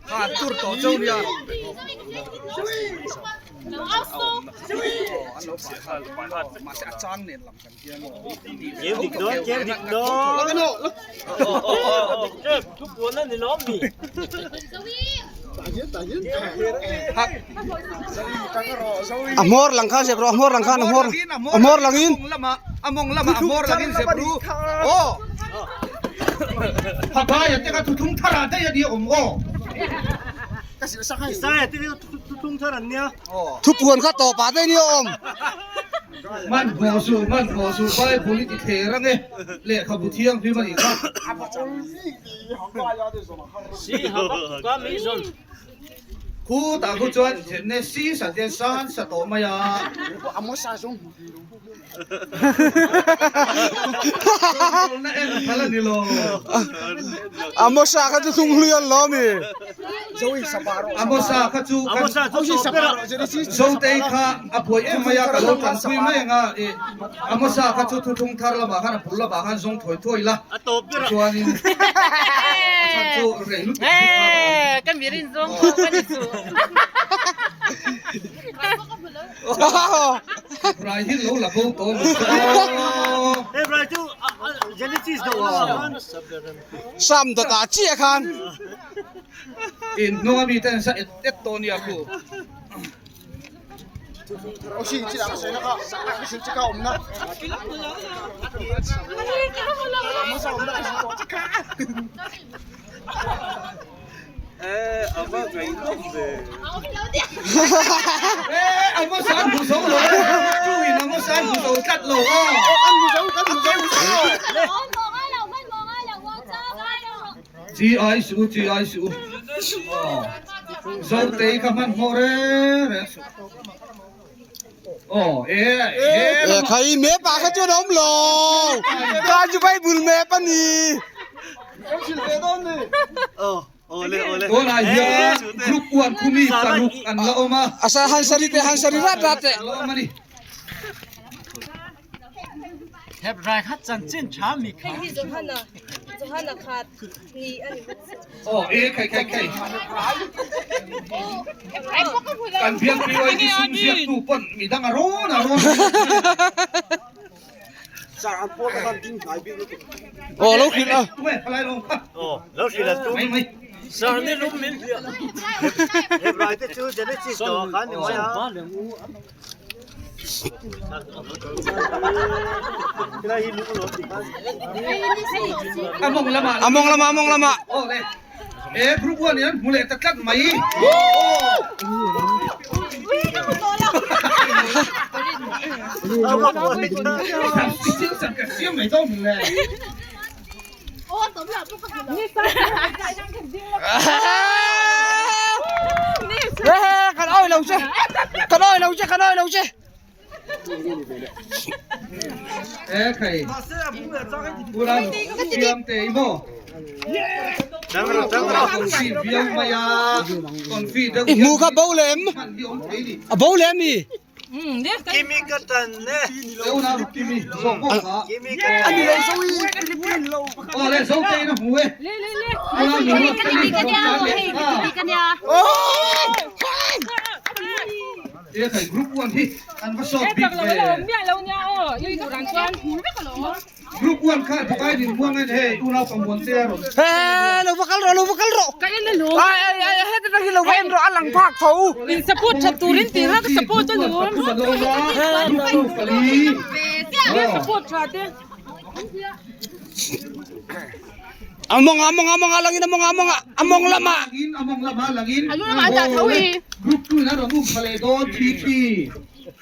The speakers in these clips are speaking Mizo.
Kha tur tawh chauh nia. Kem dik dawn, kem dik dawn. Thu puan a ni lawm mi. A hmawr lang khan zep rawh, a hmawr lang khan a hmawr a hmawr langin. A mawng lama a hmawr langin zep ru. Aw. Habaia te kha thuthung thar ah daih a nia awm aw. Isaia te kha thuthung thar an nia. Thupuan kha tawp ah daih a nia awm. Man hmuh suh, man hmuh suh, Bible i ti thler ang e, lehkhabu thianghlim a nih kha. Khutah khu chuan inthenna si sa te san sa tawh mai a. Rawngbawlna en a phal a ni lo. Amosa kha chu thung hlui an lo a mi. Amosa kha chu kan Zotei kha a buai em mai a, ka lo tanpui mai ang a, i Amosa kha chu thuthlung thar lamah khan a bul lamah khan zawng thawi thawi la, tichuanin a chhan chu rei lutuk bik kha a awm. Ka mirin zawng pawh ka ni chu. Rai hi lo la bo tawh ni aw. Hebrai chu Genesis do a. Sam dawtah chiah khan. In hnung a mi ten sa et et tawh nia khu. Eh, a san hmu zo lo e, tu in a san hmu zo tlat lo aw. Chi ai suh u, chi ai suh u. Aw, Zotei ka hmanhmawh reng reng suh. Aw, e, e Eh, khai map ah kha chuan a awm lo. Kha chu Bible map a ni. Tunah hian group one khumi paruk an la awm a. A sa han sari teh, han sari rat rat teh. An la awm a ni. Hebrai kha chanchin tha mi kha. Hei hi Johana, Johana khat ni a ni bawk si. Aw e khai khai khai. Kan biak BYD sum ziaktu pawn midang a rawn a rawn. Aw lo hrilh a. Tunge palai lawng kha. Aw lo hrilh a tum. Mai mai. Sir ni lum min hliah. Hebrai te chu Genesis do khan ni mai a. Among lama Among lama among lama. Aw le. E group 1 hian hmu leh ta tlat mai. Kan awi lo che kan awi lo che kan awi lo che. E khai. Ura siam te i maw. Confi viau mai a. Confi deuh I hmu kha bo lem. A bo lem mi. Kimi ka tan ne. Kimi zawk bawk kha. Kimi ka tan. Ani lo zo i. Aw le zo te in a hmu e. Le le le. Ula nu la peli zawk tan leh kha. E khai group 1 hi an va sawt bik ve. Group 1 kha pakai din muang en hei unau pamuan te a rawn. He lo va kal rawh lo va kal rawh. Ka en alawm. Ai ai ai heti tak hi lo va en rawh a lang phak tho. In support that turin tih kha ka support alawm. Group 2 pali. Nge support tha te. Among among among a langin among among among lama. Langin among lama langin. Anu lama an dah tho i. Group 2 in a rawn um pha leh dawn thi thi.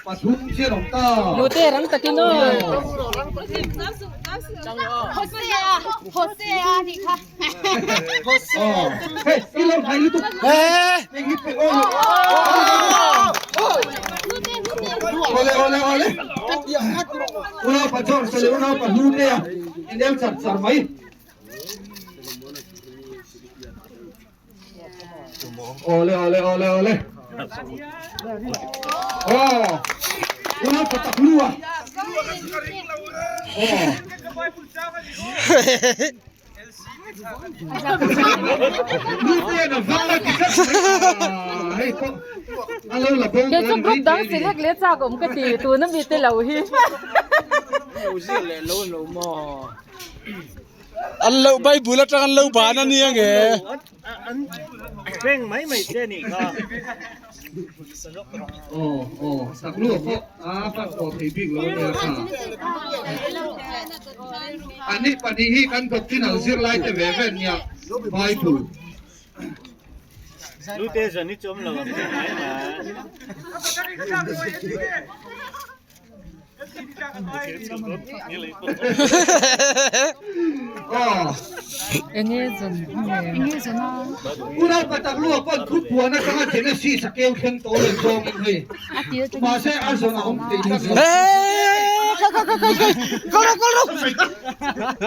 Pathum chian awm ta. Nute rang takin aw. Hosea, Hosea ni kha. Aw, hei, i lo hnai lutuk. Eh. Hei hi pe aw. Ole ole ole. Unau pa George leh unau pa Hlute a inel char char mai. Ole ole ole ole. Oh. Unau pa tak lu a. Oh. Kei chu group dang select leh chak awm ka ti tuna mi te lo hi. An lo Bible atang an lo ban a nia nge. Reng mai mai che nih kha. Aw aw sak luah pawh a fan pawh thei bik lo ania kha. Ani pahnih hi kan doctrinal zirlai te ve ve nia Bible. Lute zan hi chu awm lo ang che mai mai. Unau patak lu a pawn thu puan atanga Genesis a keu thleng tawh lo zawngin hei mahse a zawn a awm thei tlat lo. Kal rawh kal rawh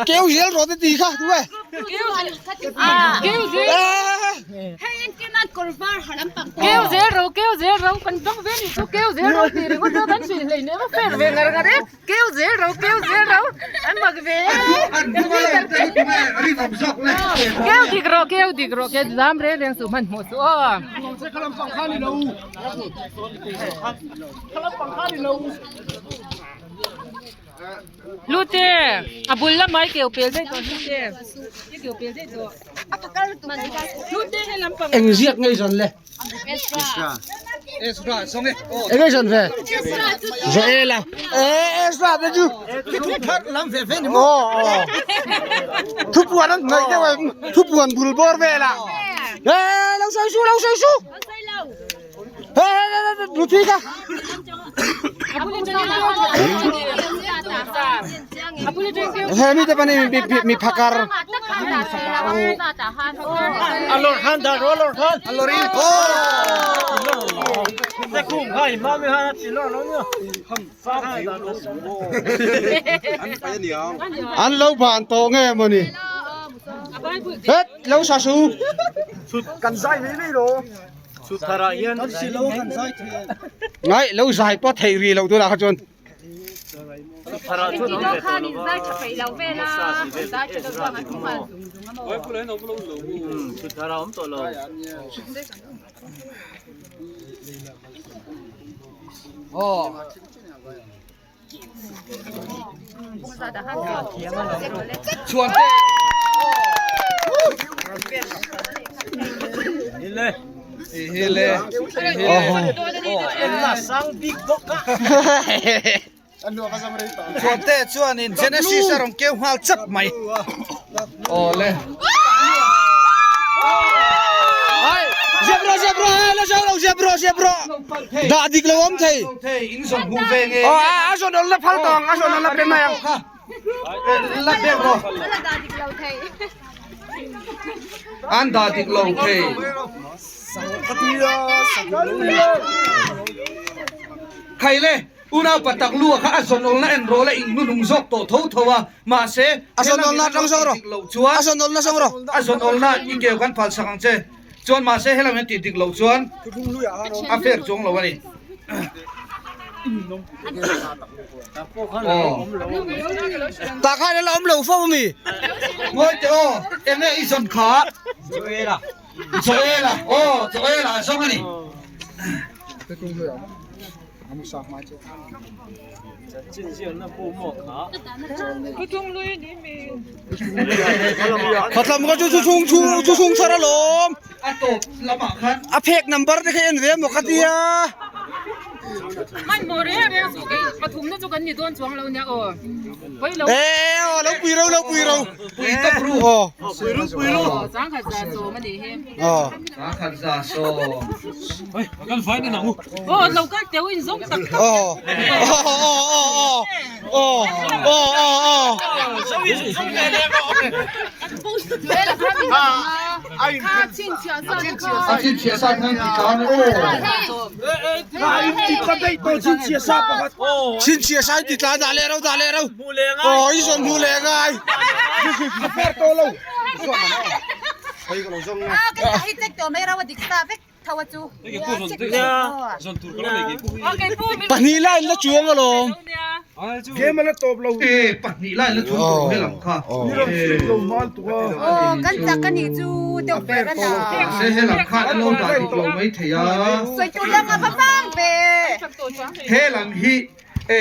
keu zel rawh te ti kha tu e. Keu zel Keu zel ro keu zel ro kan dawng ve ni chu keu zel ro tih ringawt chu kan hrilh hlei nem a fer ve ngar ngar e keu zel ro keu zel ro an mak ve keu dik rawh keu dik rawh keu zam reng reng suh hmanhmawh suh aw. Lute a bul lamah i keu pel daih tawh Lute i keu pel daih tawh Lute he lampang Eng ziak ngei zan le Ezra zawng e Eng ngei zan ve Joela e Ezra te chu Thu thar lam ve ve ni maw Aw Thu puan an hnaih deuh em Thu puan bul bawr vel ah E lo sawi su lo sawi su Luthi ka. He mi te pani mi phakar. Alor khan da ro alor khan. Alor in. Te khum khai ma mi han chi lor lo nyo. An lo ban to nge mawni. Het lo sa su. Kan zai mai mai ro. Chutharah hian Ngai lo zai pawh theih rih loh tunah kha chuan. Chutharah chuan awm ve tawh lo va, Mosa tih vel Ezra tih kha maw? Chutharah awm tawh lo. Chuan te hi le Chuan te chuanin Genesis a rawn keu nghal chat mai. Aw le. Ai, ziap rawh, ziap rawh, eh, la zo lo, ziap rawh, ziap rawh. Dah dik lo awm thei. Thei, in zawn hmuh ve nge. Aw, a, a zawn awl la phal tawh ang, a zawn awl la pe mai ang. La pek rawh. An dah dik lo thei. Khai le. Unau patak lu a kha a zawn awlna en rawh la in hnunung zawk tawh tho tho a, mahse A zawn awlna atang zawk rawh. Loh chuan A zawn awlna zawk rawh. A zawn awlna i keu kan phal sak ang che. Chuan mahse helam hian tih dik loh chuan a fair chuang lo a ni. Aw. Tah khan a la awm lo fo a mi. Ngawi teh aw, enge i zawn kha? Joela. Joela, aw Joela a zawng a ni. Khatlam kha chu chu chhung chu chu chhung thar alawm. A tawp lamah khan. A phek number te kha en ve maw ka tia. Hman maw reng reng chu kei pathumna chu kan ni dawn chuang lo nia aw. Pawilo. Eh aw lo pui ro lo pui ro. Pui tawp ru. Aw. Pui ru pui ru. Sangkhat za sawm a nih hi. Aw. Sangkhat za sawm. Aw lo kal teuh in zawng tak tak. Aw. Aw aw aw aw. Aw aw aw aw. A chin chhiah sa khan ti tlan aw. Chin chhiah sa ti tlan dah leh ro dah leh ro. Aw i zawn hmu leh ngai. A fer tawh lo. Okay, pu Pahnih lai in la chuang alawm. E pahnih lai la thun tur helam kha. Aw kan chak a nih chu deuh ber a la. Mahse helam khan an lo dah dik lo mai thei a. Sawi tur lam a va vang ve. Helam hi e.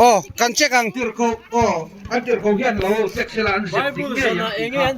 Aw kan check ang. Tirhkoh aw an tirhkoh hian lo check sela an zep dik ngei ang tih kha.